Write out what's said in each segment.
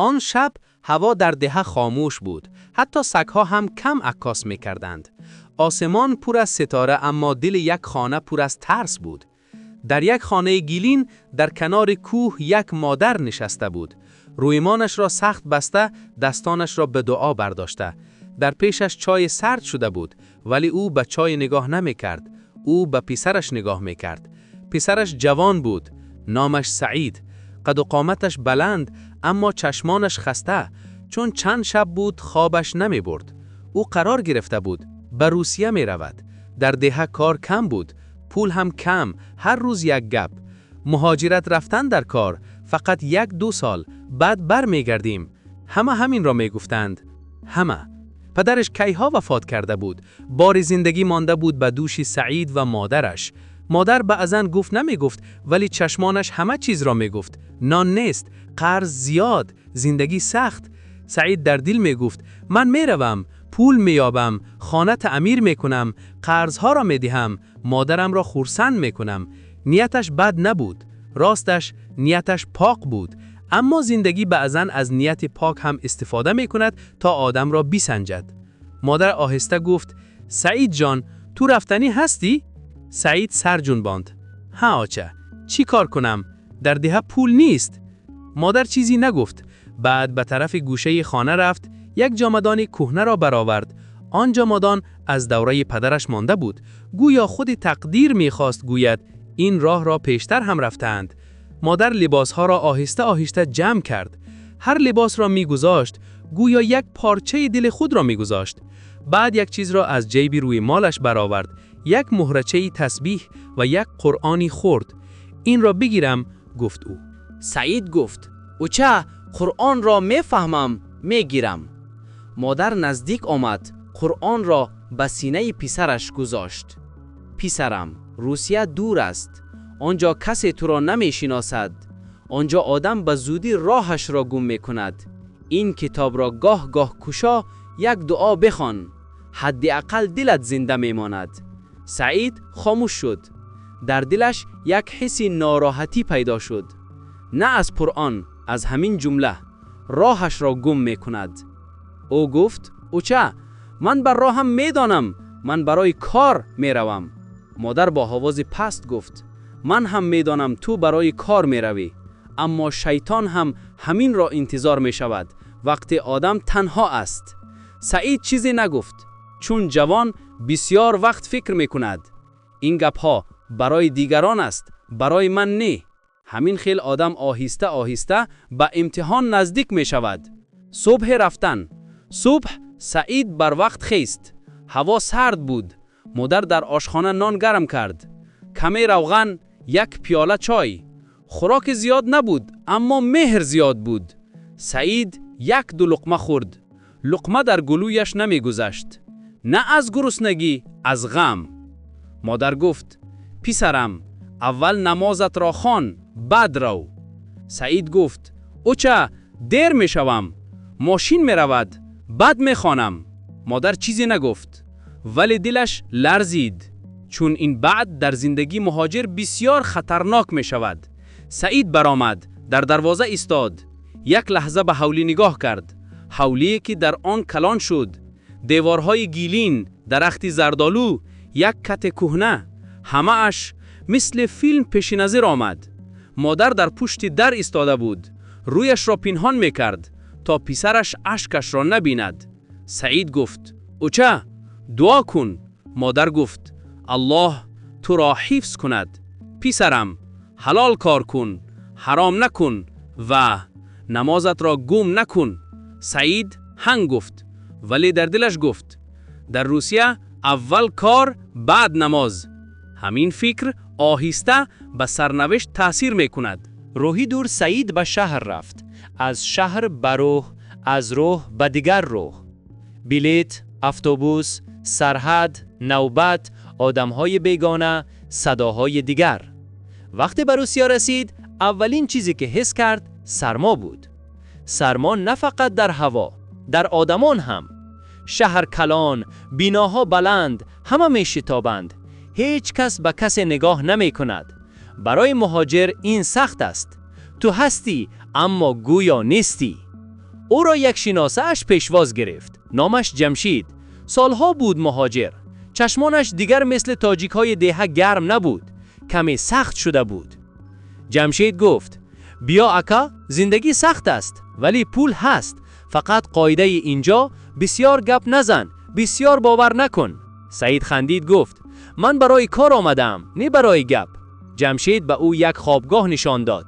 Он шаб ҳаво дар деҳа хомӯш буд. Ҳатто сагҳо ҳам кам аккос мекарданд. Осмон пур аз ситора, аммо дили як хона пур аз тарс буд. Дар як хонаи гилин дар канори кӯҳ як модар нишаста буд. Рӯймонашро сахт баста, дастонашро ба дуо бардошта. Дар пешаш чойи сард шуда буд, вале ӯ ба чой нигоҳ намекард. Ӯ ба писараш нигоҳ мекард. Писараш ҷавон буд, номаш Саид. Қаду қоматаш баланд, аммо чашмонаш хаста, чун чанд шаб буд хобаш намебурд. Ӯ қарор гирифта буд, ба Русия меравад. Дар деҳа кор кам буд, пул ҳам кам, ҳар рӯз як гап. Муҳоҷират рафтан дар кор, фақат 1-ду сол, баъд бармегардем. Ҳама ҳаминро мегуфтанд. Ҳама. Падараш кайҳо вафот карда буд. Бори зиндагӣ монда буд ба дӯши Саид ва модараш. Модар баъзан гуфт намегуфт, вале чашмонаш ҳама чизро мегуфт. Нон нест, қарз зиёд, зиндагӣ сахт. Саид дар дил мегуфт: ман меравам, пул меёбам, хона таъмир мекунам, қарзҳоро медиҳам, модарамро хурсанд мекунам. Нияташ бад набуд. Росташ, нияташ пок буд. Аммо зиндагӣ баъзан аз нияти пок ҳам истифода мекунад, то одамро бисанҷад. Модар оҳиста гуфт: Саид ҷон, ту рафтанӣ ҳастӣ? Саид сар ҷунбонд. Ҳа, оча, чӣ кор кунам? Дар деҳа пул нест. Модар чизе нагуфт. Баъд ба тарафи гӯшаи хона рафт, як ҷомадони кӯҳнаро баровард. Он ҷомадон аз давраи падараш монда буд. Гӯё худи тақдир мехост гӯяд: ин роҳро пештар ҳам рафтаанд. Модар либосҳоро оҳиста-оҳиста ҷамъ кард. Ҳар либосро мегузошт, гӯё як порчаи дили худро мегузошт. Баъд як чизро аз ҷайби рӯймолаш баровард: як муҳрачаи тасбиҳ ва як Қуръони хурд. Инро бигирам, гуфт ӯ. Саид гуфт: Оча, Қуръонро мефаҳмам, мегирам. Модар наздик омад, Қуръонро ба синаи писараш гузошт. Писарам, Русия дур аст. Он ҷо касе туро намешиносад. Он ҷо одам ба зудӣ роҳашро гум мекунад. Ин китобро гоҳ-гоҳ кушо, як дуо бихон. Ҳадди ақал дилат зинда мемонад. Саид хомӯш шуд. Дар дилаш як ҳисси нороҳатӣ пайдо шуд. На аз Қуръон, аз ҳамин ҷумла: роҳашро гум мекунад. Ӯ гуфт: Оча, ман ба роҳам медонам, ман барои кор меравам. Модар бо овози паст гуфт: ман ҳам медонам, ту барои кор меравӣ. Аммо шайтон ҳам ҳаминро интизор мешавад, вақте одам танҳо аст. Саид чизе нагуфт, чун ҷавон бисёр вақт фикр мекунад. Ин гапҳо барои дигарон аст, барои ман не. Ҳамин хел одам оҳиста-оҳиста ба имтиҳон наздик мешавад. Субҳи рафтан. Субҳ Саид барвақт хест. Ҳаво сард буд. Модар дар ошхона нон гарм кард. Каме равған, як пиёла чой. Хӯрок зиёд набуд, аммо меҳр зиёд буд. Саид як-ду луқма хӯрд. Луқма дар гулӯяш намегузашт. На аз гуруснагӣ, аз ғам. Модар гуфт: писарам, аввал намозатро хон, баъд рав. Саид гуфт: оча, дер мешавам. Мошин меравад, баъд мехонам. Модар чизе нагуфт, вале дилаш ларзид, чун ин баъд дар зиндагии муҳоҷир бисёр хатарнок мешавад. Саид баромад, дар дарвоза истод. Як лаҳза ба ҳавлӣ нигоҳ кард. Ҳавлие ки дар он калон шуд. Деворҳои гилин, дарахти зардолу, як кати кӯҳна. Ҳамааш мисли филм пеши назар омад. Модар дар пушти дар истода буд. Рӯяшро пинҳон мекард, то писараш ашкашро набинад. Саид гуфт: оча, дуо кун. Модар гуфт: Аллоҳ туро ҳифз кунад. Писарам, ҳалол кор кун, ҳаром накун ва намозатро гум накун. Саид ҳанг гуфт, вале дар дилаш гуфт: дар Русия аввал кор, баъд намоз. Ҳамин фикр оҳиста ба сарнавишт таъсир мекунад. Роҳи дур Саид ба шаҳр рафт. Аз шаҳр ба роҳ, аз роҳ ба дигар роҳ. Билет, автобус, сарҳад, навбат, одамҳои бегона, садоҳои дигар. Вақте ба Русия расид, аввалин чизе ки ҳис кард, сармо буд. Сармо на фақат дар ҳаво, дар одамон ҳам. Шаҳр калон, биноҳо баланд, ҳама мешитобанд. Ҳеҷ кас ба касе нигоҳ намекунад. Барои муҳоҷир ин сахт аст. Ту ҳастӣ, аммо гӯё нестӣ. Ӯро як шиносааш пешвоз гирифт. Номаш Ҷамшид. Солҳо буд муҳоҷир. Чашмонаш дигар мисли тоҷикҳои деҳа гарм набуд. Каме сахт шуда буд. Ҷамшид гуфт: «Биё, ака, зиндагӣ сахт аст, вале пул ҳаст. Фақат қоидаи инҷо: бисёр гап назан, бисёр бовар накун». Саид хандид, гуфт: «Ман барои кор омадаам, не барои гап». Ҷамшид ба ӯ як хобгоҳ нишон дод.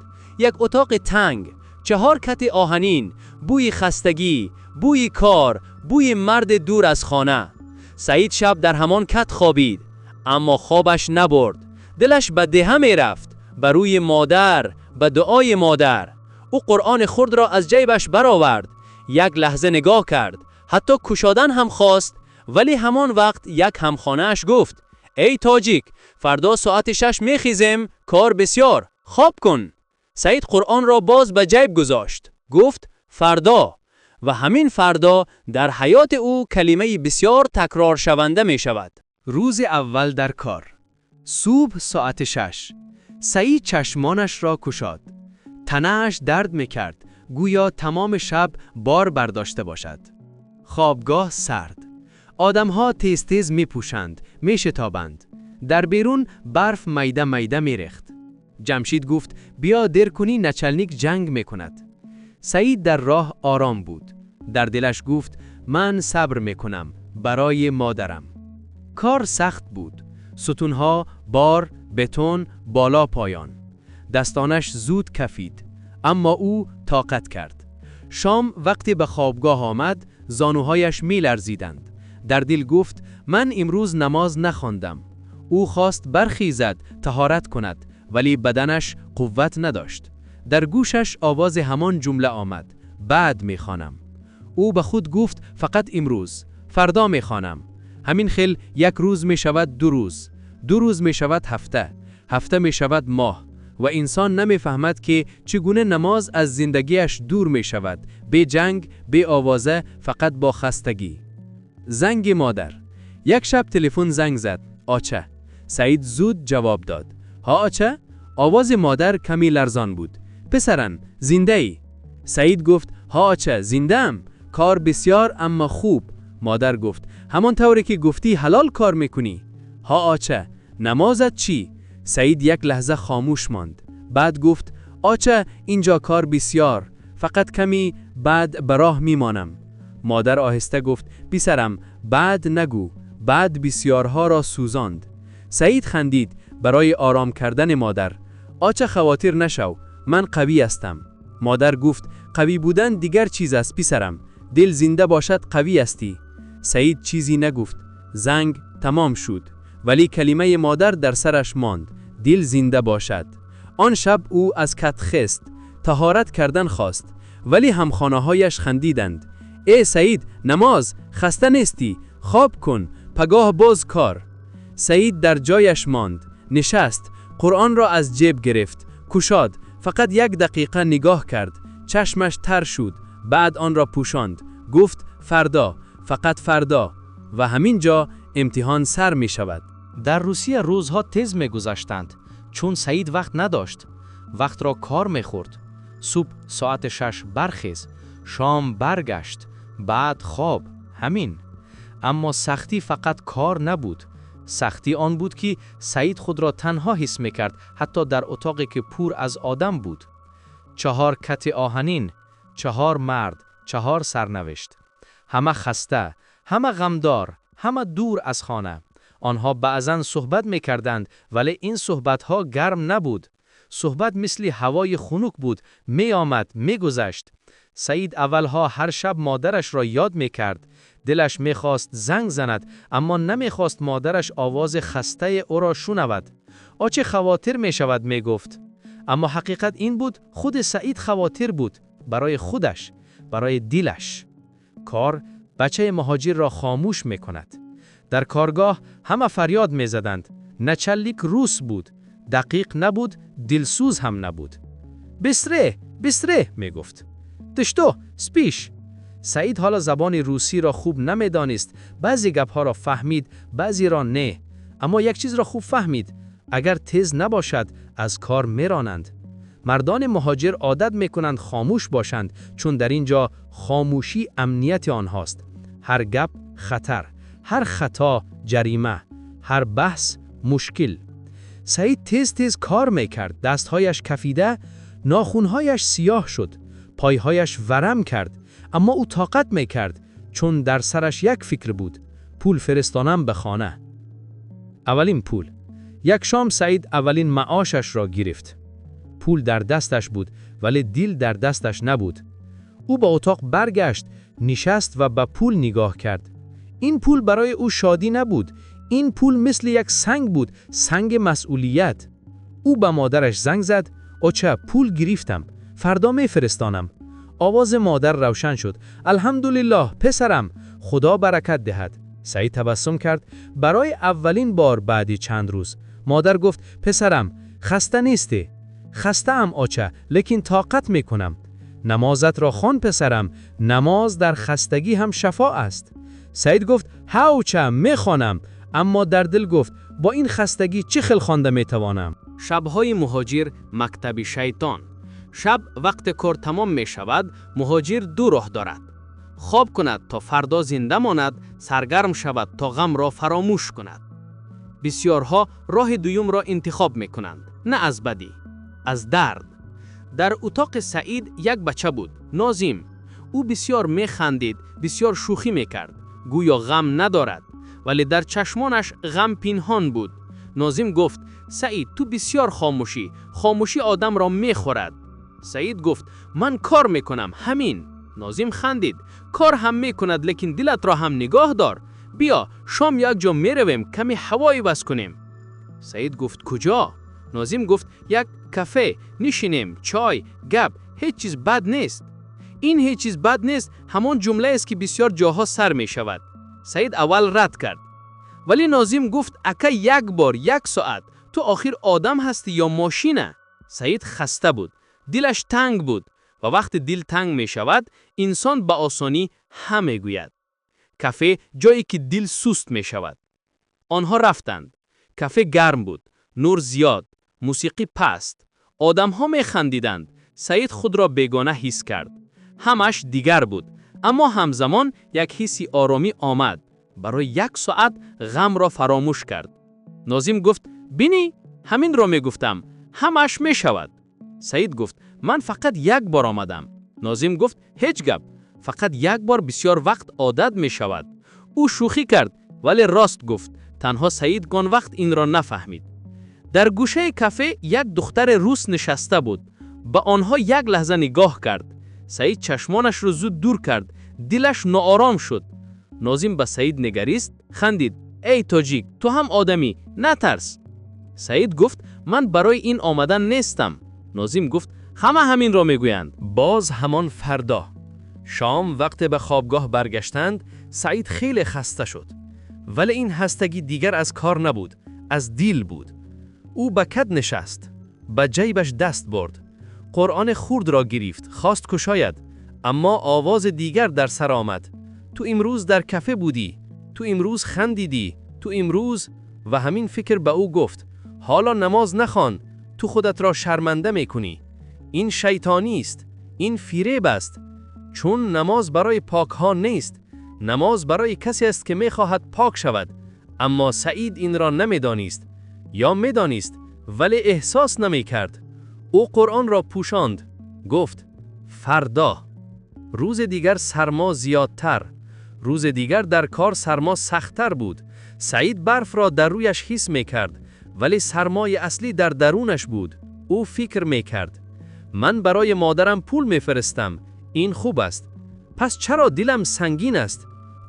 Як утоқи танг, чаҳор кати оҳанин, бӯи хастагӣ, бӯи кор, бӯи марди дур аз хона. Саид шаб дар ҳамон кат хобид, аммо хобаш набурд. Дилаш ба деҳа мерафт, ба рӯи модар, ба дуои модар. Ӯ Қуръони хурдро аз ҷайбаш баровард, як лаҳза нигоҳ кард, ҳатто кушодан ҳам хост, вале ҳамон вақт як ҳамхонааш гуфт: «Эй тоҷик, фардо соати 6 мехезем, кор бисёр, хоб кун». Саид Қуръонро боз ба ҷайб гузошт. Гуфт: «Фардо». Ва ҳамин фардо дар ҳаёти ӯ калимаи бисёр такроршаванда мешавад. Рӯзи аввал дар кор. Субҳ соати 6. Саид чашмонашро кушод. Танааш дард мекард, гӯё тамоми шаб бор бардошта бошад. Хобгоҳ сард. Одамҳо тез-тез мепӯшанд, мешитобанд. Дар берун барф майда-майда мерехт. Ҷамшид гуфт: «Биё, дер кунӣ, начальник ҷанг мекунад». Саид дар роҳ ором буд. Дар дилаш гуфт: «Ман сабр мекунам барои модарам». Кор сахт буд. Сутунҳо, бор, бетон, боло поён. Дастонаш зуд кафид, аммо ӯ тоқат кард. Шом вақте ба хобгоҳ омад, зонуҳояш меларзиданд. Дар дил гуфт: «Ман имрӯз намоз нахондам». Ӯ хост бархезад, таҳорат кунад, вале баданаш қувват надошт. Дар гӯшаш овози ҳамон ҷумла омад: «Баъд мехонам». Ӯ ба худ гуфт: «Фақат имрӯз, фардо мехонам». Ҳамин хел як рӯз мешавад 2 рӯз, 2 рӯз мешавад ҳафта, ҳафта мешавад моҳ, ва инсон намефаҳмад, ки чӣ гуна намоз аз зиндагиаш дур мешавад, бе ҷанг, бе овоза, фақат бо хастагӣ. Занги модар. Як шаб телефон занг зад. Оча. Саид зуд ҷавоб дод. «Ҳа, оча». Овози модар каме ларзон буд. «Писарам, зиндаӣ?» Саид гуфт: «Ҳа, оча, зиндаам. Кор бисёр, аммо хуб». Модар гуфт: «Ҳамон тавре ки гуфтӣ, ҳалол кор мекунӣ?» «Ҳа, оча». «Намозат чӣ?» Саид як лаҳза хомӯш монд. Баъд гуфт: «Оча, инҷо кор бисёр, фақат каме баъд ба роҳ мемонам». Модар оҳиста гуфт: «Писарам, баъд нагӯ, баъд бисёрҳоро сӯзонд». Саид хандид барои ором кардани модар. «Оча, хавотир нашав, ман қавӣ ҳастам». Модар гуфт: «Қавӣ будан дигар чиз аст, писарам. Дил зинда бошад, қавӣ ҳастӣ». Саид чизе нагуфт. Занг тамом шуд. Вале калимаи модар дар сараш монд: дил зинда бошад. Он шаб ӯ аз кат хест, таҳорат кардан хост, вале ҳамхонаҳояш хандиданд. «Э Саид, намоз, хаста нестӣ? Хоб кун, пагоҳ боз кор». Саид дар ҷояш монд, нишаст, Қуръонро аз ҷеб гирифт, кушод, фақат як дақиқа нигоҳ кард, чашмаш тар шуд, баъд онро пӯшонд. Гуфт: «Фардо, фақат фардо». Ва ҳамин ҷо имтиҳон сар мешавад. Дар Русия рӯзҳо тез мегузаштанд, чун Саид вақт надошт. Вақтро кор мехӯрд. Субҳ соати 6 бархез, шом баргашт, баъд хоб, ҳамин. Аммо сахтӣ фақат кор набуд. Сахтӣ он буд, ки Саид худро танҳо ҳис мекард, ҳатто дар утоқе ки пур аз одам буд. Чаҳор кати оҳанин, чаҳор мард, чаҳор сарнавишт. Ҳама хаста, ҳама ғамдор, ҳама дур аз хона. Онҳо баъзан суҳбат мекарданд, вале ин суҳбатҳо гарм набуд. Суҳбат мисли ҳавои хунук буд, меомад, мегузашт. Саид аввалҳо ҳар шаб модарашро ёд мекард. Дилаш мехост занг занад, аммо намехост модараш овози хастаи ӯро шунавад. Оче хавотир мешавад, мегуфт. Аммо ҳақиқат ин буд, худи Саид хавотир буд, барои худаш, барои дилаш. Кор бачаи муҳоҷирро хомӯш мекунад. Дар коргоҳ ҳама фарёд мезаданд. Начальник рус буд, дақиқ набуд, дилсӯз ҳам набуд. «Быстрее, быстрее», мегуфт. «Ты что, спишь?» Саид ҳоло забони русиро хуб намедонист, баъзе гапҳоро фаҳмид, баъзеро не. Аммо як чизро хуб фаҳмид: агар тез набошад, аз кор меронанд. Мардони муҳоҷир одат мекунанд хомӯш бошанд, чун дар ин ҷо хомӯшӣ амнияти онҳост. Ҳар гап хатар, ҳар хато ҷарима, ҳар баҳс мушкил. Саид тез-тез кор мекард, дастҳояш кафида, нохунҳояш сиёҳ шуд, пойҳояш варам кард, аммо ӯ тоқат мекард, чун дар сараш як фикр буд: пул фиристонам ба хона. Аввалин пул. Як шом Саид аввалин маошашро гирифт. Пул дар дасташ буд, вале дил дар дасташ набуд. Ӯ ба утоқ баргашт, нишаст ва ба пул нигоҳ кард. Ин пул барои ӯ шодӣ набуд. Ин пул мисли як санг буд, санги масъулият. Ӯ ба модараш занг зад: «Оча, пул гирифтам, фардо мефиристонам». Овози модар равшан шуд: «Алҳамдулиллоҳ, писарам, Худо баракат диҳад». Саид табассум кард барои аввалин бор баъди чанд рӯз. Модар гуфт: «Писарам, хаста нестӣ?» «Хастаам, оча, лекин тоқат мекунам». «Намозатро хон, писарам, намоз дар хастагӣ ҳам шафо аст». Саид гуфт: «Ҳа, оча, мехонам», аммо дар дил гуфт: «Бо ин хастагӣ чӣ хел хонда метавонам?» Шабҳои муҳоҷир мактаби шайтон. Шаб вақте кор тамом мешавад, муҳоҷир ду роҳ дорад: хоб кунад то фардо зинда монад, саргарм шавад то ғамро фаромӯш кунад. Бисьёрҳо роҳи дуюмро интихоб мекунанд, на аз бадӣ, аз дард. Дар утоқи Саид як бача буд, Нозим. Ӯ бисьёр механдид, бисьёр шӯхӣ мекард, гӯё ғам надорад, вале дар чашмонаш ғам пинҳон буд. Нозим гуфт: «Саид, ту бисьёр хомӯшӣ, хомӯшӣ одамро мехӯрад». Саид гуфт: «Ман кор мекунам, ҳамин». Нозим хандид: «Кор ҳам мекунад, лекин дилатро ҳам нигоҳ дор. Биё, шом якҷо меравем, каме ҳаво иваз кунем». Саид гуфт: «Куҷо?» Нозим гуфт: «Як кафе нишинем, чой, гап, ҳеҷ чиз бад нест». Ин «ҳеҷ чиз бад нест» ҳамон ҷумлаест, ки бисьёр ҷоҳо сар мешавад. Саид аввал рад кард, вале Нозим гуфт: «Ака, як бор, як соат, ту охир одам ҳастӣ ё мошина?» Саид хаста буд, дилаш танг буд ва вақте дил танг мешавад, инсон ба осонӣ ҳа мегӯяд. Кафе ҷое ки дил суст мешавад. Онҳо рафтанд. Кафе гарм буд, нур зиёд, мусиқӣ паст, одамҳо механдиданд. Саид худро бегона ҳис кард. Ҳамаш дигар буд, аммо ҳамзамон як ҳисси оромӣ омад. Барои як соат ғамро фаромӯш кард. Нозим гуфт: «Бинӣ, ҳаминро мегуфтам, ҳамаш мешавад». Саид гуфт: «Ман фақат як бор омадам». Нозим гуфт: «Ҳеҷ гап, фақат як бор бисьёр вақт одат мешавад». Ӯ шӯхӣ кард, вале рост гуфт. Танҳо Саид он вақт инро нафаҳмид. Дар гӯшаи кафе як духтари рус нишаста буд. Ба онҳо як лаҳза нигоҳ кард. Саид чашмонашро зуд дур кард, дилаш ноором шуд. Нозим ба Саид нигарист, хандид: «Эй тоҷик, ту ҳам одамӣ, натарс». Саид гуфт: «Ман барои ин омадан нестам». Нозим гуфт: «Ҳама ҳаминро мегӯянд». Боз ҳамон фардо шом, вақте ба хобгоҳ баргаштанд, Саид хеле хаста шуд, вале ин хастагӣ дигар аз кор набуд, аз дил буд. Ӯ ба кат нишаст, ба ҷайбаш даст бурд, Қуръони хурдро гирифт, хост кушояд, аммо овози дигар дар сар омад: «Ту имрӯз дар кафе будӣ, ту имрӯз хандидӣ, ту имрӯз…» Ва ҳамин фикр ба ӯ гуфт: «Ҳоло намоз нахон, ту худатро шарманда мекунӣ. Ин шайтонист, ин фиреб аст». Чун намоз барои покҳо нест, намоз барои касе аст, ки мехоҳад пок шавад. Аммо Саид инро намедонист ё медонист, вале эҳсос намекард. Ӯ Қуръонро пӯшонд, гуфт: «Фардо». Рӯзи дигар сармо зиёдтар, рӯзи дигар дар кор сармо сахттар буд. Саид барфро дар рӯяш ҳис мекард, вале сармои аслӣ дар дарунаш буд. Ӯ фикр мекард: «Ман барои модарам пул мефиристам, ин хуб аст, пас чаро дилам сангин аст?»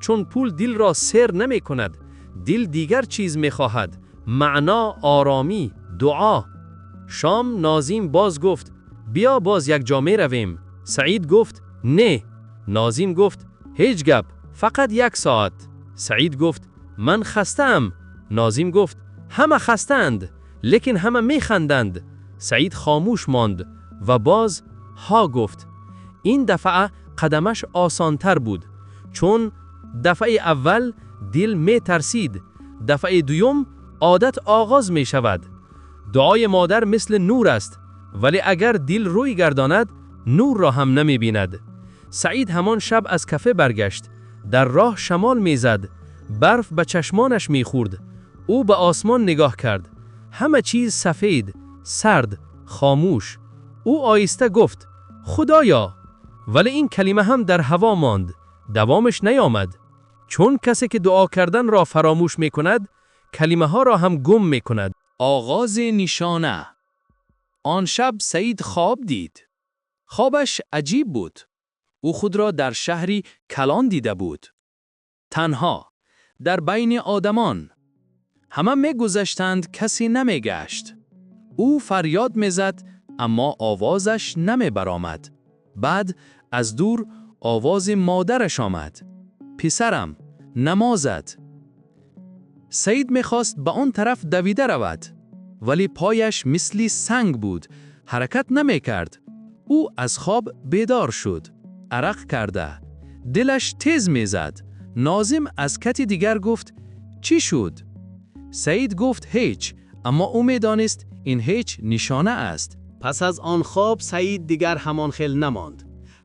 Чун пул дилро сер намекунад. Дил дигар чиз мехоҳад: маъно, оромӣ, дуо. Шом Нозим боз гуфт: «Биё, боз якҷо меравем». Саид гуфт: «Не». Нозим гуфт: «Ҳеҷ гап, фақат як соат». Саид гуфт: «Ман хастаам». Нозим гуфт: «Ҳама хастаанд, лекин ҳама механданд». Саид хомӯш монд ва боз ҳа гуфт. Ин дафъа қадамаш осонтар буд, чун дафъаи аввал дил метарсид, дафъаи дуюм одат оғоз мешавад. Дуои модар мисли нур аст. Вале агар дил рӯй гардонад, нур ро ҳам намебинад. Саид ҳамон шаб аз кафе баргашт. Дар роҳ шамол мезад. Барф ба чашмонаш мехӯрд. Ӯ ба осмон нигоҳ кард. Ҳама чиз сафед, сард, хомӯш. Ӯ оҳиста гуфт: «Худоё!» Вале ин калима ҳам дар ҳаво монд. Давомаш наомад. Чун касе ки дуо карданро фаромӯш мекунад, калимаҳоро ҳам гум мекунад. Оғози нишона. Он шаб Саид хоб дид. Хобаш аҷиб буд. Ӯ худро дар шаҳри калон дида буд. Танҳо, дар байни одамон. Ҳама мегузаштанд, касе намегашт. Ӯ фарёд мезад, аммо овозаш намебаромад. Баъд аз дур овози модараш омад: «Писарам, намозат!» Саид мехост ба он тараф давида равад, вале пояш мисли санг буд, ҳаракат намекард. Ӯ аз хоб бедор шуд, арақ карда. Дилаш тез мезад. Нозим аз кати дигар гуфт: «Чӣ шуд?» Саид гуфт: «Ҳеҷ», аммо ӯ медонист, ин ҳеҷ нишона аст. Пас аз он хоб Саид дигар ҳамон хел намонд.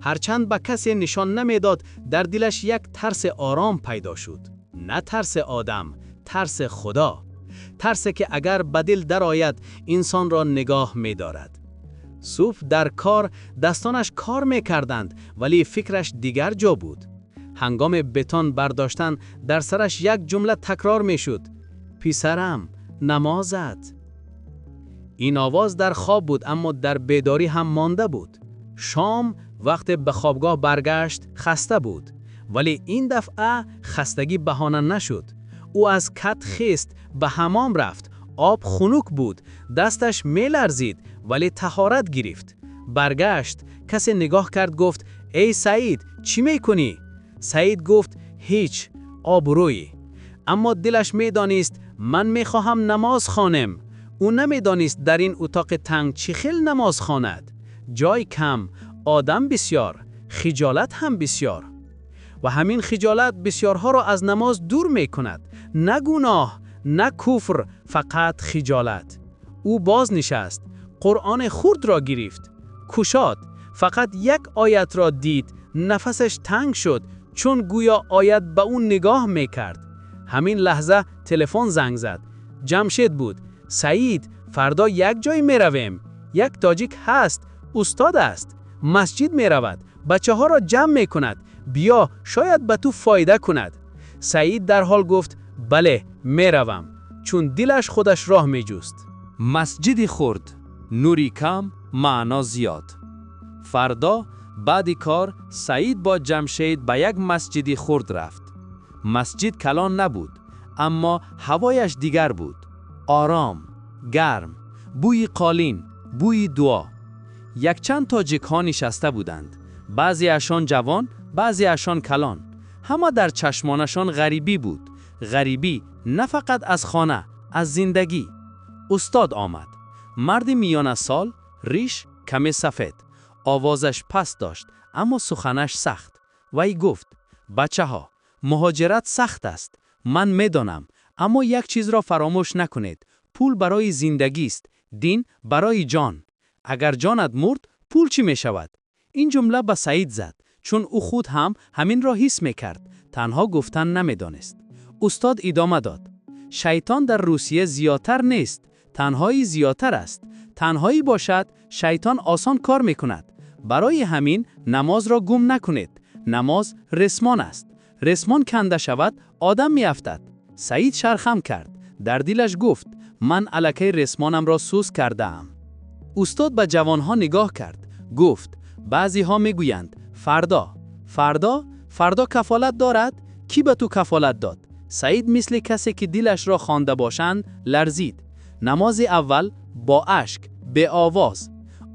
Ҳарчанд ба касе нишон намедод, дар дилаш як тарси ором пайдо шуд. На тарси одам, тарси Худо. Тарсе ки агар ба дил дарояд, инсонро нигоҳ медорад. Субҳ дар кор дастонаш кор мекарданд, вале фикраш дигар ҷо буд. Ҳангоми бетон бардоштан дар сараш як ҷумла такрор мешуд: «Писарам, намозат!» Ин овоз дар хоб буд, аммо дар бедорӣ ҳам монда буд. Шом вақте ба хобгоҳ баргашт, хаста буд. Вале ин дафъа хастагӣ баҳона нашуд. Ӯ аз кат хест, ба ҳаммом рафт. Об хунук буд, дасташ меларзид, вале таҳорат гирифт. Баргашт, касе нигоҳ кард, гуфт: «Эй Саид, чӣ мекунӣ?» Саид гуфт: «Ҳеҷ, обрӯй». Аммо дилаш медонист: ман мехоҳам намоз хонам. Ӯ намедонист дар ин утоқи танг чӣ хел намоз хонад. Ҷой кам, одам бисёр, хиҷолат ҳам бисёр. Ва ҳамин хиҷолат бисёрҳоро аз намоз дур мекунад. На гуноҳ, на куфр, фақат хиҷолат. Ӯ боз нишаст, Қуръони хурдро гирифт, кушод, фақат як оятро дид, нафасаш танг шуд, чун гӯё оят ба ӯ нигоҳ мекард. Ҳамин лаҳза телефон занг зад. Ҷамшед буд. «Саид, фардо як ҷой меравем. Як тоҷик ҳаст, устод аст. Масҷид меравад, бачаҳоро ҷамъ мекунад. Биё, шояд ба ту фоида кунад». Саид дарҳол гуфт: «Бале, меравам». Чун дилаш худаш роҳ меҷуст. Масҷиди хурд, нури кам, маъно зиёд. Фардо баъди кор Саид бо Ҷамшед ба як масҷиди хурд рафт. Масҷид калон набуд, аммо ҳавояш дигар буд. Ором, гарм, бӯи қолин, бӯи дуо. Якчанд тоҷикҳо нишаста буданд. Баъзеашон ҷавон, баъзеашон калон. Ҳама дар чашмонашон ғарибӣ буд. Ғарибӣ на фақат аз хона, аз зиндагӣ. Устод омад. Марди миёнасол, риш каме сафед. Овозаш паст дошт, аммо суханаш сахт. Вай гуфт: «Бачаҳо, муҳоҷират сахт аст. Ман медонам, аммо як чизро фаромӯш накунед. Пул барои зиндагист, дин барои ҷон. Агар ҷонат мурд, пул чӣ мешавад?» Ин ҷумла ба Саид зад, чун ӯ худ ҳам ҳаминро ҳис мекард, танҳо гуфтан намедонист. Устод идома дод: «Шайтон дар Русия зиёдтар нест, танҳоӣ зиёдтар аст. Танҳоӣ бошад, шайтон осон кор мекунад. Барои ҳамин намозро гум накунед. Намоз ресмон аст. Ресмон канда шавад, одам меафтад». Саид сар хам кард. Дар дилаш гуфт: ман аллакай ресмонамро суст кардаам. Устод ба ҷавонҳо нигоҳ кард. Гуфт: «Баъзеҳо мегӯянд: фардо. Фардо? Фардо кафолат дорад? Кӣ ба ту кафолат дод?» Саид мисли касе ки дилашро хонда бошанд, ларзид. Намози аввал бо ашк, беовоз.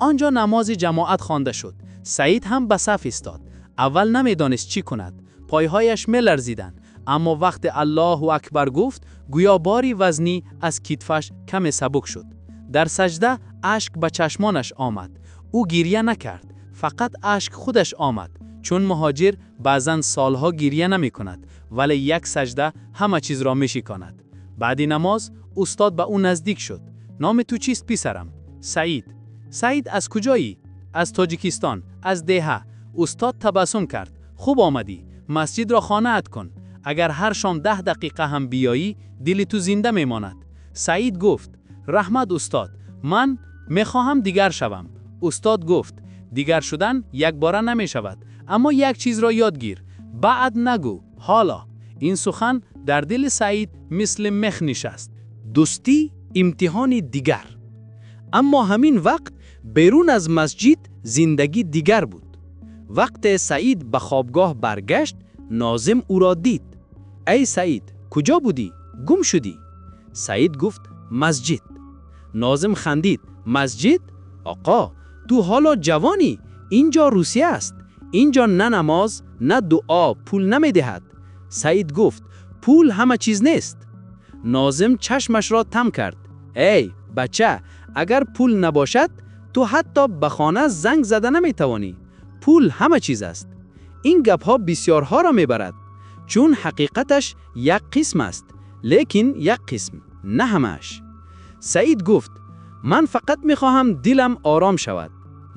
Он ҷо намози ҷамоат хонда шуд. Саид ҳам ба саф истод. Аввал намедонист чӣ кунад. Пойҳояш меларзиданд. Аммо вақте Аллоҳу акбар гуфт, гӯё бори вазнӣ аз китфаш каме сабук шуд. Дар саҷда ашк ба чашмонаш омад. Ӯ гиря накард, фақат ашк худаш омад. Чун муҳоҷир баъзан солҳо гиря намекунад, вале як саҷда ҳама чизро мешиконад. Баъди намоз устод ба ӯ наздик шуд. «Номи ту чист, писарам?» «Саид». Саид, аз куҷоӣ? Аз Тоҷикистон, аз деҳа. Устод табассум кард. Хуб омадӣ. Масҷидро хонаат кун. Агар ҳар шом 10 дақиқа ҳам биёӣ, дили ту зинда мемонад. Саид гуфт: Раҳмат, устод, ман мехоҳам дигар шавам. Устод гуфт: Дигар шудан якбора намешавад, аммо як чизро ёд гир: баъд нагӯ, ҳоло. Ин сухан дар дили Саид мисли мех нишаст. Дӯстӣ имтиҳони дигар. Аммо ҳамин вақт берун аз масҷид зиндагӣ дигар буд. Вақте Саид ба хобгоҳ баргашт, Нозим ӯро дид. Эй Саид, куҷо будӣ? Гум шудӣ. Саид гуфт: Масҷид. Нозим хандид. Масҷид? Оқо, ту ҳоло ҷавонӣ. Инҷо Русия аст. Инҷо на намоз, на дуо пул намедиҳад. Саид гуфт: Пул ҳама чиз нест. Нозим чашмашро там кард. Эй, бача, агар пул набошад, ту ҳатто ба хона занг зада наметавонӣ. Пул ҳама чиз аст. Ин гапҳо бисёрҳоро мебарад, чун ҳақиқаташ як қисм аст, лекин як қисм, на ҳамааш. Саид гуфт: Ман фақат мехоҳам дилам ором шавад.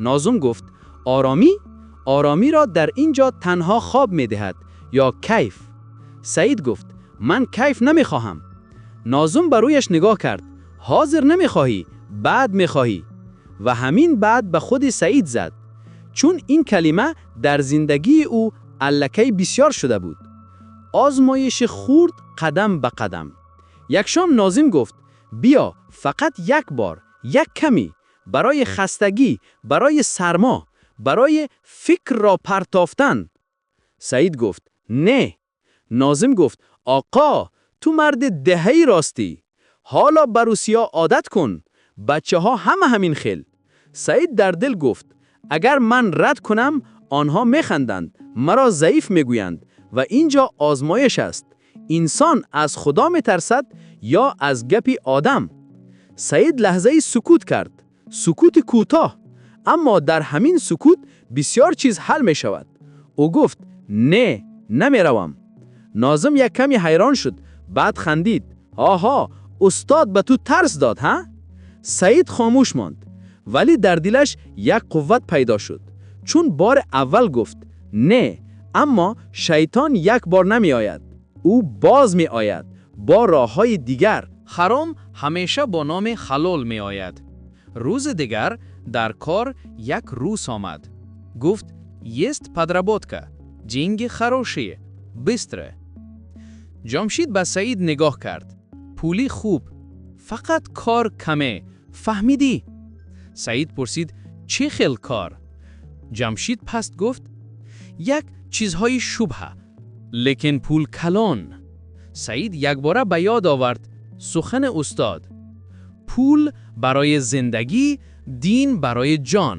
Нозим гуфт: Оромӣ? Оромиро дар ин ҷо танҳо хоб медиҳад ё кайф. Саид гуфт: Ман кайф намехоҳам. Нозим ба рӯяш нигоҳ кард. Ҳозир намехоҳӣ, баъд мехоҳӣ. Ва ҳамин баъд ба худи Саид зад, чун ин калима дар зиндагии ӯ аллакай бисёр шуда буд. Озмоиши хурд, қадам ба қадам. Як шом Нозим гуфт: Биё, фақат як бор, як каме, барои хастагӣ, барои сармо, барои фикрро партофтан. Саид гуфт: Не. Нозим гуфт: Оқо, ту марди деҳаи ростӣ. Ҳоло ба Русия одат кун. Бачаҳо ҳама ҳамин хел. Саид дар дил гуфт: Агар ман рад кунам, онҳо механданд, маро заиф мегӯянд. Ва инҷо озмоиш аст: инсон аз Худо метарсад ё аз гапи одам? Саид лаҳзаи сукут кард. Сукути кӯтоҳ, аммо дар ҳамин сукут бисёр чиз ҳал мешавад. Ӯ гуфт: Не, намеравам. Нозим як каме ҳайрон шуд, баъд хандид. Оҳо, устод ба ту тарс дод, ҳа? Саид хомӯш монд, вале дар дилаш як қувват пайдо шуд, чун бори аввал гуфт не. Аммо шайтон як бор намеояд, ӯ боз меояд бо роҳҳои дигар. Ҳаром ҳамеша бо номи ҳалол меояд. Рӯзи дигар дар кор як рус омад. Гуфт: Есть подработка, деньги хорошие, быстро. Ҷамшид ба Саид нигоҳ кард. Пули хуб, фақат кор каме, фаҳмидӣ? Саид пурсид: Чӣ хел кор? Ҷамшид паст гуфт: Як чизҳои шубҳа, лекин пул калон. Саид якбора ба ёд овард сухани устод: пул барои зиндагӣ, дин барои ҷон.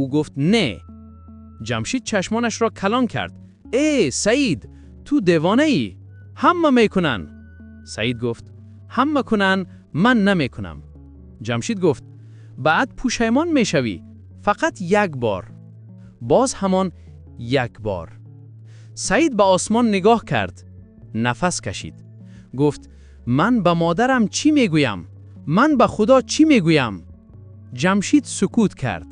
Ӯ гуфт: Не. Ҷамшид чашмонашро калон кард. Э, Саид, ту девонаӣ, ҳама мекунанд. Саид гуфт: Ҳама кунанд, ман намекунам. Ҷамшид гуфт: Баъд пушаймон мешавӣ. Фақат як бор. Боз ҳамон як бор. Саид ба осмон нигоҳ кард, нафас кашид, гуфт: Ман ба модарам чӣ мегӯям? Ман ба Худо чӣ мегӯям? Ҷамшид сукут кард.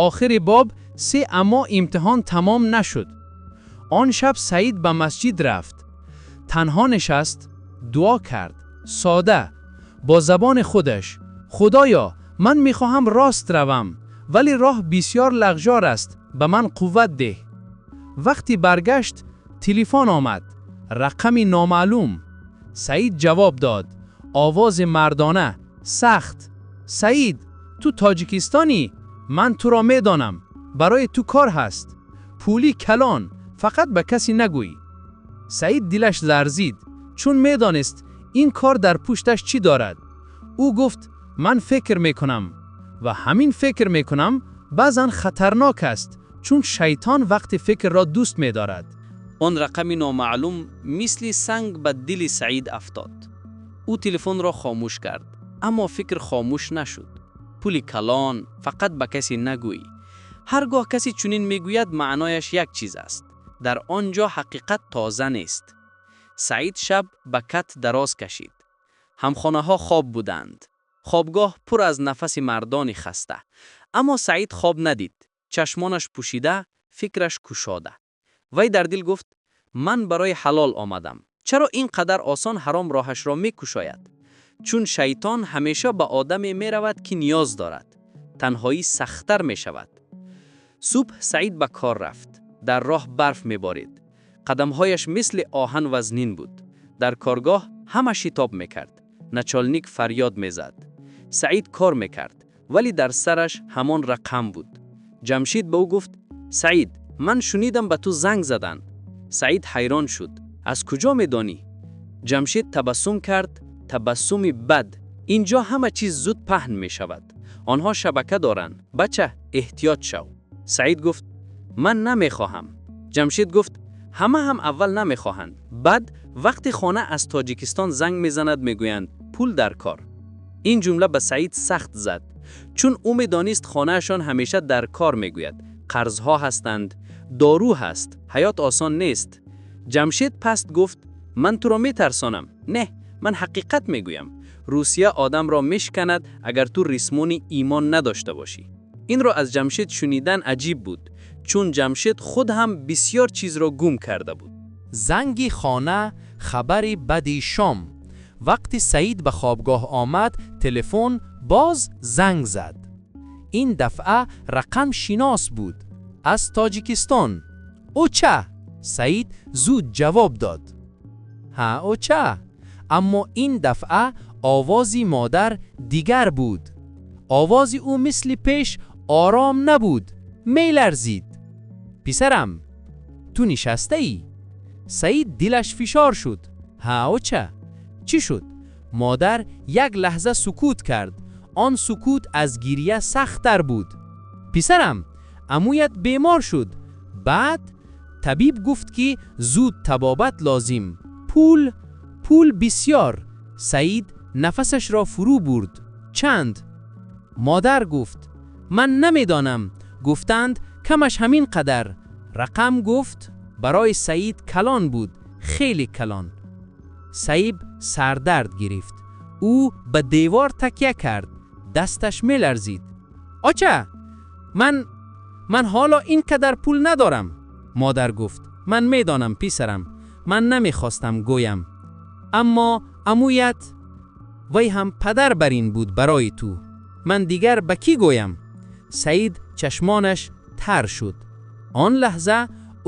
Охири боб се. Аммо имтиҳон тамом нашуд. Он шаб Саид ба масҷид рафт, танҳо нишаст, дуо кард, сода, бо забони худаш: Худоё, ман мехоҳам рост равам, вале роҳ бисёр лағжор аст, ба ман қувват деҳ. Вақти баргашт, телефон омад, рақами номаълум. Саид ҷавоб дод. Овози мардона, сахт: Саид, ту тоҷикистонӣ, ман туро медонам, барои ту кор ҳаст, пули калон, фақат ба касе нагӯй. Саид дилаш ларзид, чун медонист ин кор дар пушташ чӣ дорад. Ӯ гуфт: Ман фикр мекунам. Ва ҳамин фикр мекунам баъзан хатарнок аст, чун шайтон вақти фикрро дӯст медорад. Он рақами номаълум мисли санг ба дили Саид афтод. Ӯ телефонро хомӯш кард, аммо фикр хомӯш нашуд. Пули калон, фақат ба касе нагӯй. Ҳар гоҳ касе чунин мегӯяд, маънояш як чиз аст: дар он ҷо ҳақиқат тоза нест. Саид шаб ба кат дароз кашид. Ҳамхонаҳо хоб буданд. Хобгоҳ пур аз нафаси мардони хаста. Аммо Саид хоб надид. Чашмонаш пӯшида, фикраш кушода. Вай дар дил гуфт: «Ман барои ҳалол омадам. Чаро ин қадар осон ҳаром роҳашро мекушояд?» Чун шайтон ҳамеша ба одаме меравад, ки ниёз дорад. Танҳоӣ сахттар мешавад. Субҳ Саид ба кор рафт. Дар роҳ барф меборид. Қадамҳояш мисли оҳан вазнин буд. Дар коргоҳ ҳама шитоб мекард. Начальник фарёд мезад. Саид кор мекард, вале дар сараш ҳамон рақам буд. Ҷамшид ба ӯ гуфт: «Саид, ман шунидам, ба ту занг заданд». Саид ҳайрон шуд. «Аз куҷо медонӣ?» Ҷамшид табассум кард, табассуми бад. «Инҷо ҳама чиз зуд паҳн мешавад. Онҳо шабака доранд. Бача, эҳтиёт шав». Саид гуфт: «Ман намехоҳам». Ҷамшид гуфт: «Ҳама ҳам аввал намехоҳанд. Баъд вақти хона аз Тоҷикистон занг мезанад, мегӯянд: пул дар кор». Ин ҷумла ба Саид сахт зад, чун ӯ медонист, хонаашон ҳамеша дар кор мегӯяд. Қарзҳо ҳастанд, дору ҳаст, ҳаёт осон нест. Ҷамшед паст гуфт: «Ман туро метарсонам? Не, ман ҳақиқат мегӯям. Русия одамро мешиканад, агар ту ресмони имон надошта бошӣ». Инро аз Ҷамшед шунидан аҷиб буд, чун Ҷамшед худ ҳам бисёр чизро гум карда буд. Занги хона, хабари бади шом. Вақти Саид ба хобгоҳ омад, телефон боз занг зад. Ин дафъа рақам шинос буд. Аз Тоҷикистон. «Оча!» Саид зуд ҷавоб дод. «Ҳа, оча». Аммо ин дафъа овози модар дигар буд. Овози ӯ мисли пеш ором набуд, меларзид. «Писарам, ту нишастаӣ?» Саид дилаш фишор шуд. «Ҳа, оча, чӣ шуд?» Модар як лаҳза сукут кард. Он сукут аз гирия сахттар буд. «Писарам, амуят бемор шуд. Баъд табиб гуфт, ки зуд табобат лозим. Пул бисёр». Саид нафасашро фурӯ бурд. «Чанд?» Модар гуфт: «Ман намедонам. Гуфтанд, камаш ҳамин қадар». Рақам гуфт барои Саид калон буд, хеле калон. Саид сардард гирифт. Ӯ ба девор такя кард, дасташ меларзид. «Оча, ман ҳоло ин қадар пул надорам». Модар гуфт: «Ман медонам, писарам. Ман намехостам гӯям, аммо амуят, вай ҳам падар барин буд барои ту. Ман дигар ба кӣ гӯям?» Саид чашмонаш тар шуд. Он лаҳза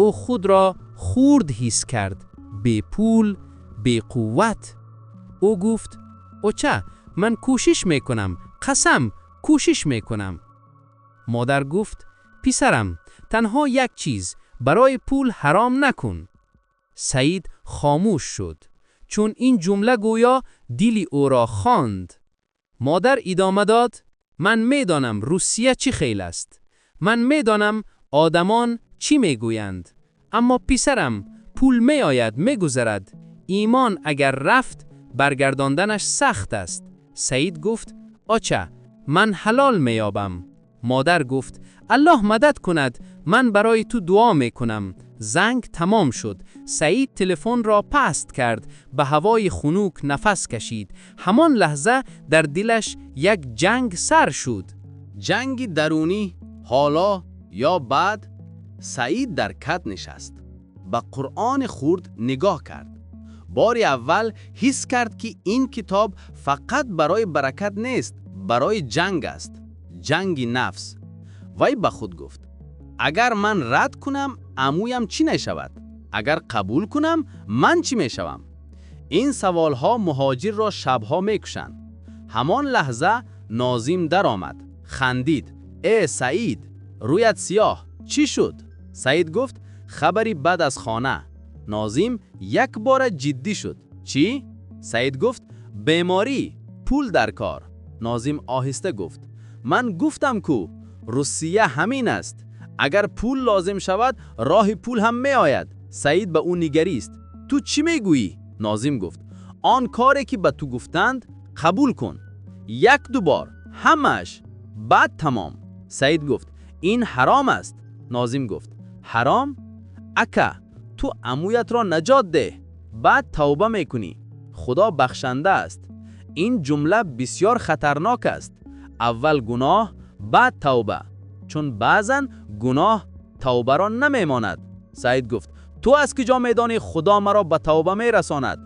ӯ худро хурд ҳис кард, бепул, беқувват. Ӯ гуфт: «Оча, ман кӯшиш мекунам, қасам, кӯшиш мекунам». Модар гуфт: «Писарам, танҳо як чиз: барои пул ҳаром накун». Саид хомӯш шуд, чун ин ҷумла гӯё дили ӯро хонд. Модар идома дод: «Ман медонам, Русия чӣ хел аст. Ман медонам, одамон чӣ мегӯянд. Аммо, писарам, пул меояд, мегузарад. Имон агар рафт, баргардонданаш сахт аст». Саид гуфт: «Оча, ман ҳалол меёбам». Модар гуфт: «Аллоҳ мадад кунад, ман барои ту дуо мекунам». Занг тамом шуд. Саид телефонро паст кард, ба ҳавои хунук нафас кашид. Ҳамон лаҳза дар дилаш як ҷанг сар шуд. Ҷанги дарунӣ: ҳоло ё баъд. Саид дар кат нишаст, ба Қуръони хурд нигоҳ кард. Бори аввал ҳис кард, ки ин китоб фақат барои баракат нест, барои ҷанг аст, ҷанги нафс. Вай ба худ гуфт: «Агар ман рад кунам, амуям чӣ мешавад? Агар қабул кунам, ман чӣ мешавам?» Ин саволҳо муҳоҷирро шабҳо мекушанд. Ҳамон лаҳза Нозим даромад, хандид: «Э, Саид, рӯят сиёҳ, чӣ шуд?» Саид гуфт: «Хабари бад аз хона». Нозим якбора ҷиддӣ шуд: «Чӣ?» Саид гуфт: «Беморӣ, пул дар кор». Нозим оҳиста гуфт: «Ман гуфтам ку, Русия ҳамин аст. Агар пул лозим шавад, роҳи пул ҳам меояд». Саид ба ӯ нигарист: «Ту чӣ мегӯӣ?» Нозим гуфт: «Он коре, ки ба ту гуфтанд, қабул кун. Як ду бор, ҳамааш, баъд тамом». Саид гуфт: «Ин ҳаром аст». Нозим гуфт: «Ҳаром? Ака, ту амуятро наҷот деҳ, баъд тавба мекунӣ. Худо бахшанда аст». Ин ҷумла бисёр хатарнок аст. Аввал гуноҳ, баъд тавба. Чун баъзан гуноҳ тавбаро намемонад. Саид гуфт: «Ту аз куҷо медонӣ Худо маро ба тавба мерасонад?»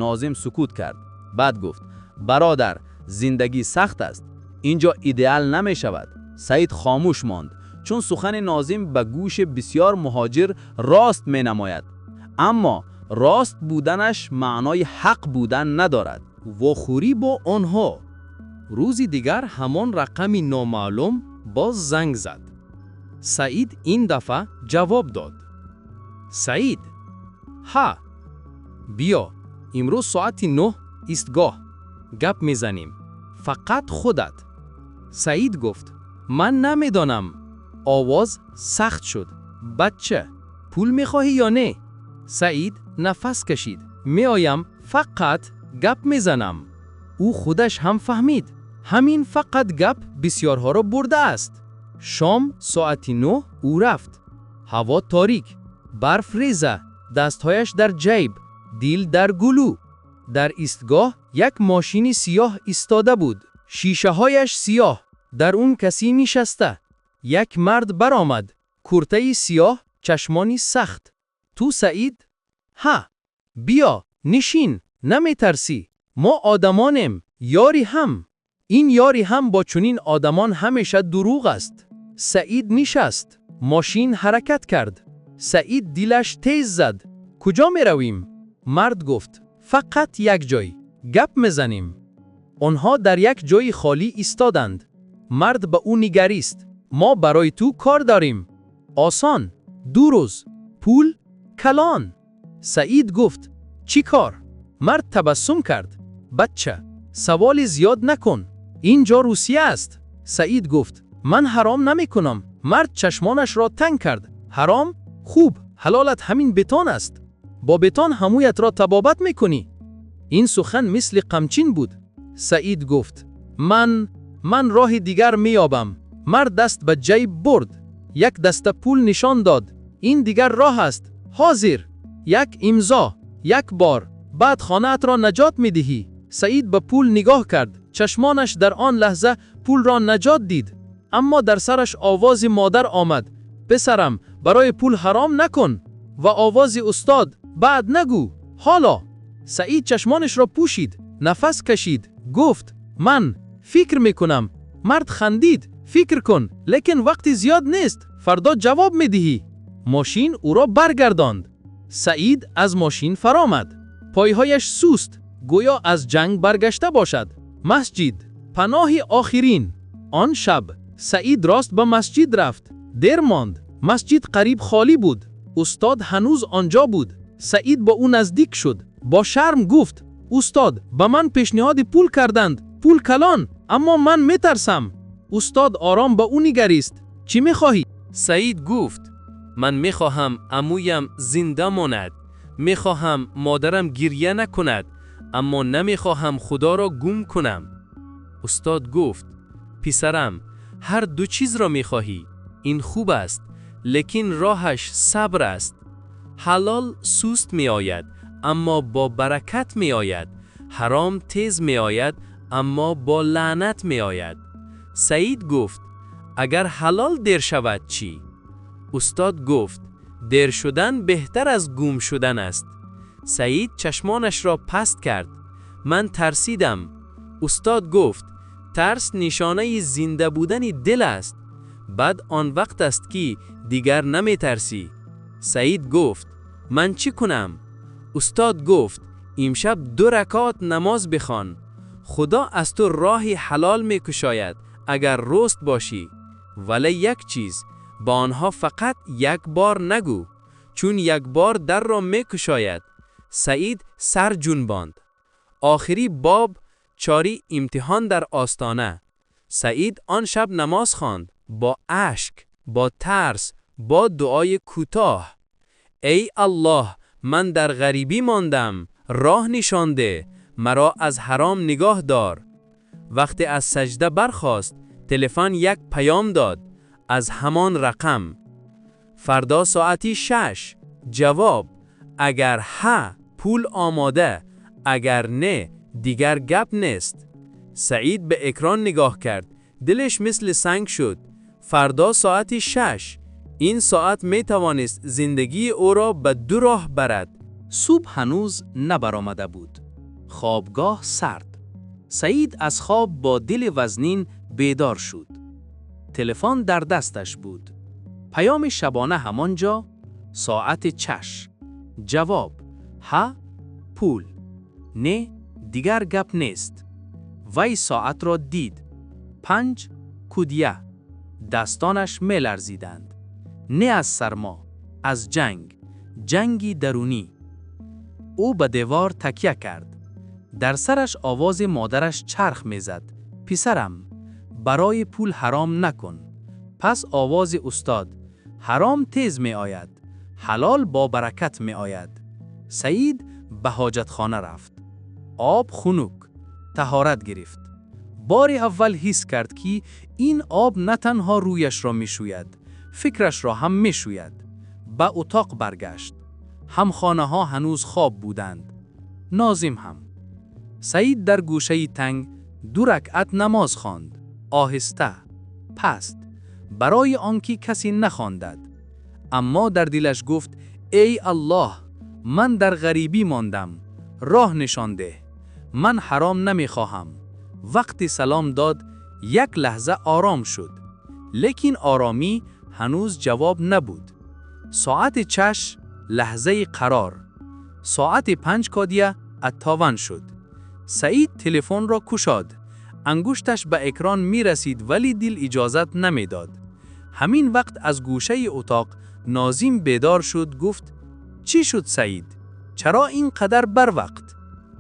Нозим сукут кард. Баъд гуфт: «Бародар, зиндагӣ сахт аст. Инҷо идеал намешавад.» Саид хомӯш монд, чун сухани Нозим ба гӯши бисёр муҳоҷир рост менамояд. Аммо рост буданаш маънои ҳақ будан надорад. Вохӯрӣ бо онҳо. Рӯзи дигар ҳамон рақами номаълум боз занг зад. Саид ин дафъа ҷавоб дод. Саид: «Ҳа, биё, имрӯз соати 9, истгоҳ. Гап мезанем. Фақат худат.» Саид гуфт: «Ман намедонам.» Овоз сахт шуд: «Бача, пул мехоҳӣ ё не?» Саид нафас кашид. «Меоям, фақат гап мезанам.» Ӯ худаш ҳам фаҳмид. Ҳамин фақат гап бисёрҳоро бурдааст. Шом соати 9 ӯ рафт. Ҳаво торик, барф реза, дастҳояш дар ҷайб, дил дар гулӯ. Дар истгоҳ як мошини сиёҳ истода буд. Шишаҳояш сиёҳ, дар он касе нишаста. Як мард баромад, куртаи сиёҳ, чашмони сахт. «Ту Саид?» «Ҳа.» «Биё, нишин, наметарсӣ. Мо одамонем, ёри ҳам.» Ин ёри ҳам бо чунин одамон ҳамеша дурӯғ аст. Саид нишаст. Мошин ҳаракат кард. Саид дилаш тез зад. «Куҷо меравем?» Мард гуфт: «Фақат як ҷой. Гап мезанем.» Онҳо дар як ҷои холӣ истоданд. Мард ба ӯ нигарист. «Мо барои ту кор дорем. Осон. 2 рӯз. Пул калон.» Саид гуфт: «Чӣ кор?» Мард табассум кард. «Бача, саволи зиёд накун. Ин ҷо Русия аст.» Саид гуфт: «Ман ҳаром намекунам.» Мард чашмонашро танг кард. «Ҳаром? Хуб, ҳалолат ҳамин бетон аст. Бо бетон ҳамуятро табобат мекунӣ.» Ин сухан мисли қамчин буд. Саид гуфт: «Ман роҳи дигар меёбам.» Мард даст ба ҷайб бурд. Як даста пул нишон дод. «Ин дигар роҳ аст. Ҳозир. Як имзо. Як бор. Баъд хонаатро наҷот медиҳӣ.» Саид ба пул нигоҳ кард. Чашмонаш дар он лаҳза пулро наҷот дид. Аммо дар сараш овози модар омад: «Писарам, барои пул ҳаром накун.» Ва овози устод: «Баъд нагӯ. Ҳоло.» Саид чашмонашро пӯшид, нафас кашид, гуфт: «Ман фикр мекунам.» Мард хандид: «Фикр кун, лекин вақти зиёд нест. Фардо ҷавоб медиҳӣ.» Мошин ӯро баргардонд. Саид аз мошин фаромад. Пойҳояш суст, гӯё аз ҷанг баргашта бошад. Масҷид, паноҳи охирин. Он шаб Саид рост ба масҷид рафт. Дер монд. Масҷид қариб холӣ буд. Устод ҳанӯз онҷо буд. Саид ба ӯ наздик шуд. Бо шарм гуфт: «Устод, ба ман пешниҳоди пул карданд, пул калон, аммо ман метарсам.» Устод ором ба ӯ нигарист. «Чӣ мехоҳӣ?» Саид гуфт: «Ман мехоҳам амӯям зинда монад. Мехоҳам модарам гирья накунад, аммо намехоҳам Худоро гум кунам.» Устод гуфт: «Писарам, ҳар ду чизро мехоҳӣ. Ин хуб аст, лекин роҳаш сабр аст. Ҳалол суст меояд, аммо бо баракат меояд. Ҳаром тез меояд, аммо бо лаънат меояд.» Саид гуфт: «Агар ҳалол дер шавад чӣ?» Устод гуфт: «Дер шудан беҳтар аз гум шудан аст.» Саид чашмонашро паст кард. «Ман тарсидам.» Устод гуфт: «Тарс нишонаи зинда будани дил аст. Бад он вақт аст, ки дигар наметарсӣ.» Саид гуфт: «Ман чӣ кунам?» Устод гуфт: «Имшаб ду ракъат намоз бихон. Худо аз ту роҳи ҳалол мекушояд, агар рост бошӣ. Вале як чиз: ба онҳо фақат як бор нагӯ, чун як бор дарро мекушояд.» Саид сар ҷунбонд. Охири боб чори: имтиҳон дар остона. Саид он шаб намоз хонд бо ашк, бо тарс, бо дуои кӯтоҳ: «Эй Аллоҳ, ман дар ғарибӣ мондам, роҳ нишон деҳ, маро аз ҳаром нигоҳ дор.» Вақте аз саҷда бархост, телефон як паём дод аз ҳамон рақам: «Фардо соати 6 ҷавоб. Агар ҳа, пул омода, агар не, Дигар гап нест. Саид ба экран нигоҳ кард. Дилаш мисли санг шуд. Фардо соати 6. Ин соат метавонист зиндагии ӯро ба ду роҳ барад. Субҳ ҳанӯз набаромада буд. Хобгоҳ сард. Саид аз хоб бо дили вазнин бедор шуд. Телефон дар дасташ буд. Паёми шабона ҳамон ҷо, соати 6. Ҷавоб: ҳа, пул. Не, дигар гап нест. Вай соатро дид. 5:01. Дастонаш меларзиданд. Не аз сармо, аз ҷанг, ҷанги дарунӣ. Ӯ ба девор такя кард. Дар сараш овози модараш чарх мезад: «Писарам, барои пул ҳаром накун». Пас овози устод: «Ҳаром тез меояд, ҳалол бо баракат меояд». Саид ба ҳоҷатхона рафт. Об хунук, таҳорат гирифт. Бори аввал ҳис кард, ки ин об на танҳо рӯяшро мешӯяд, фикрашро ҳам мешӯяд. Ба утоқ баргашт. Ҳамхонаҳо ҳанӯз хоб буданд. Нозим ҳам. Саид дар гӯшаи танг ду ракъат намоз хонд. Оҳиста, паст, барои он ки касе нахандад. Аммо дар дилаш гуфт: «Эй Аллоҳ, ман дар ғарибӣ мондам, роҳ нишон деҳ. Ман ҳаром намехоҳам». Вақти салом дод, як лаҳза ором шуд. Лекин оромӣ ҳанӯз ҷавоб набуд. Соати 6, лаҳзаи қарор. Соати 5:01 оттаван шуд. Саид телефонро кушод. Ангушташ ба экран мерасид, вале дил иҷозат намедод. Ҳамин вақт аз гӯшаи утоқ Нозим бедор шуд, гуфт: «Чӣ шуд, Саид? Чаро ин қадар барвақт?»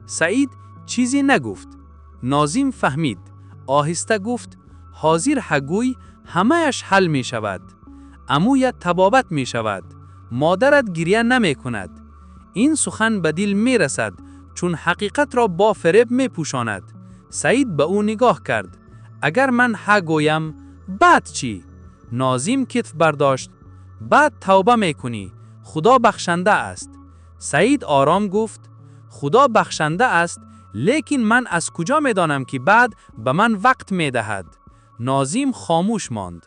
Саид чизе нагуфт. Нозим фаҳмид. Оҳиста гуфт: «Ҳозир ҳа гӯй, ҳамааш ҳал мешавад. Амӯят табобат мешавад. Модарат гиря намекунад». Ин сухан ба дил мерасад, чун ҳақиқатро бо фиреб мепӯшонад. Саид ба ӯ нигоҳ кард. «Агар ман ҳа гӯям, баъд чӣ?» Нозим китф бардошт. «Баъд тавба мекунӣ. Худо бахшанда аст». Саид ором гуфт: «Худо бахшанда аст, лекин ман аз куҷо медонам, ки баъд ба ман вақт медиҳад?» Нозим хомӯш монд.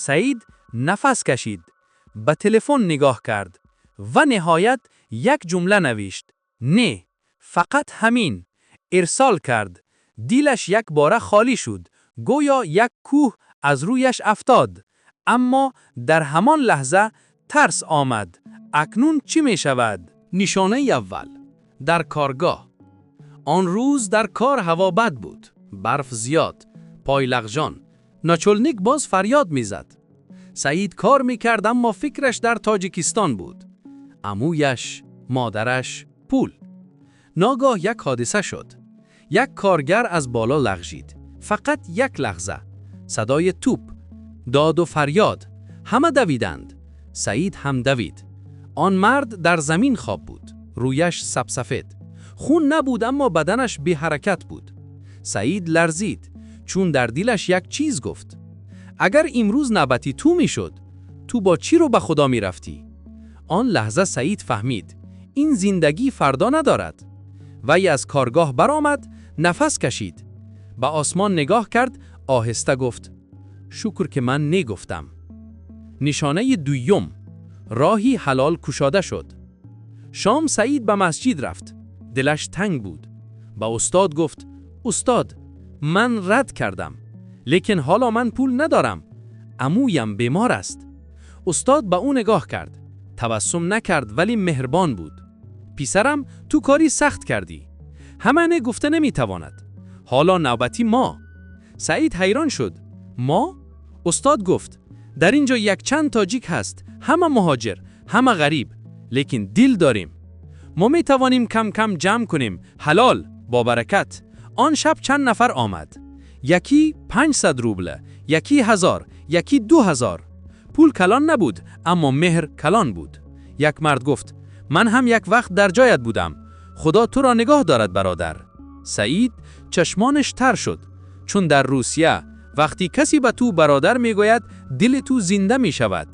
Саид нафас кашид, ба телефон нигоҳ кард ва ниҳоят як ҷумла навишт: «Не». Фақат ҳамин. Ирсол кард. Дилаш якбора холӣ шуд, гӯё як кӯҳ аз рӯяш афтод. Аммо дар ҳамон лаҳза тарс омад. Акнун чӣ мешавад? Нишонаи аввал дар коргоҳ. Он рӯз дар кор ҳаво бад буд, барф зиёд, пой лағжон. Начальник боз фарёд мезад. Саид кор мекард, аммо фикраш дар Тоҷикистон буд: амӯяш, модараш, пул. Ногоҳ як ҳодиса шуд. Як коргар аз боло лағжид. Фақат як лаҳза. Садои тӯп, доду фарёд, ҳама давиданд. Саид ҳам давид. Он мард дар замин хоб буд, рӯяш сапсафед. Хун набуд, аммо баданаш беҳаракат буд. Саид ларзид, чун дар дилаш як чиз гуфт: агар имрӯз навбати ту мешуд, ту бо чӣ рӯ ба Худо мерафтӣ? Он лаҳза Саид фаҳмид: ин зиндагӣ фардо надорад. Вай аз коргоҳ баромад, нафас кашид, ба осмон нигоҳ кард, оҳиста гуфт: «Шукр, ки ман не гуфтам». Нишонаи дуюм: роҳи ҳалол кушода шуд. Шом Саид ба масҷид рафт. Дилаш танг буд. Ба устод гуфт: «Устод, ман рад кардам, лекин ҳоло ман пул надорам. Амӯям бемор аст». Устод ба ӯ нигоҳ кард, табассум накард, вале меҳрбон буд. «Писарам, ту кори сахт кардӣ. Ҳама не гуфта наметавонад. Ҳоло навбати мо». Саид ҳайрон шуд. «Мо?» Устод гуфт: «Дар ин ҷо якчанд тоҷик ҳаст, ҳама муҳоҷир, ҳама ғариб, лекин дил дорем. Мо метавонем кам кам ҷамъ кунем, ҳалол, бо баракат». Он шаб чанд нафар омад. Якӣ 500 рубл, якӣ 1000, якӣ 2000. Пул калон набуд, аммо меҳр калон буд. Як мард гуфт: «Ман ҳам як вақт дар ҷоят будам. Худо туро нигоҳ дорад, бародар». Саид чашмонаш тар шуд, чун дар Русия вақте касе ба ту бародар мегӯяд, дили ту зинда мешавад.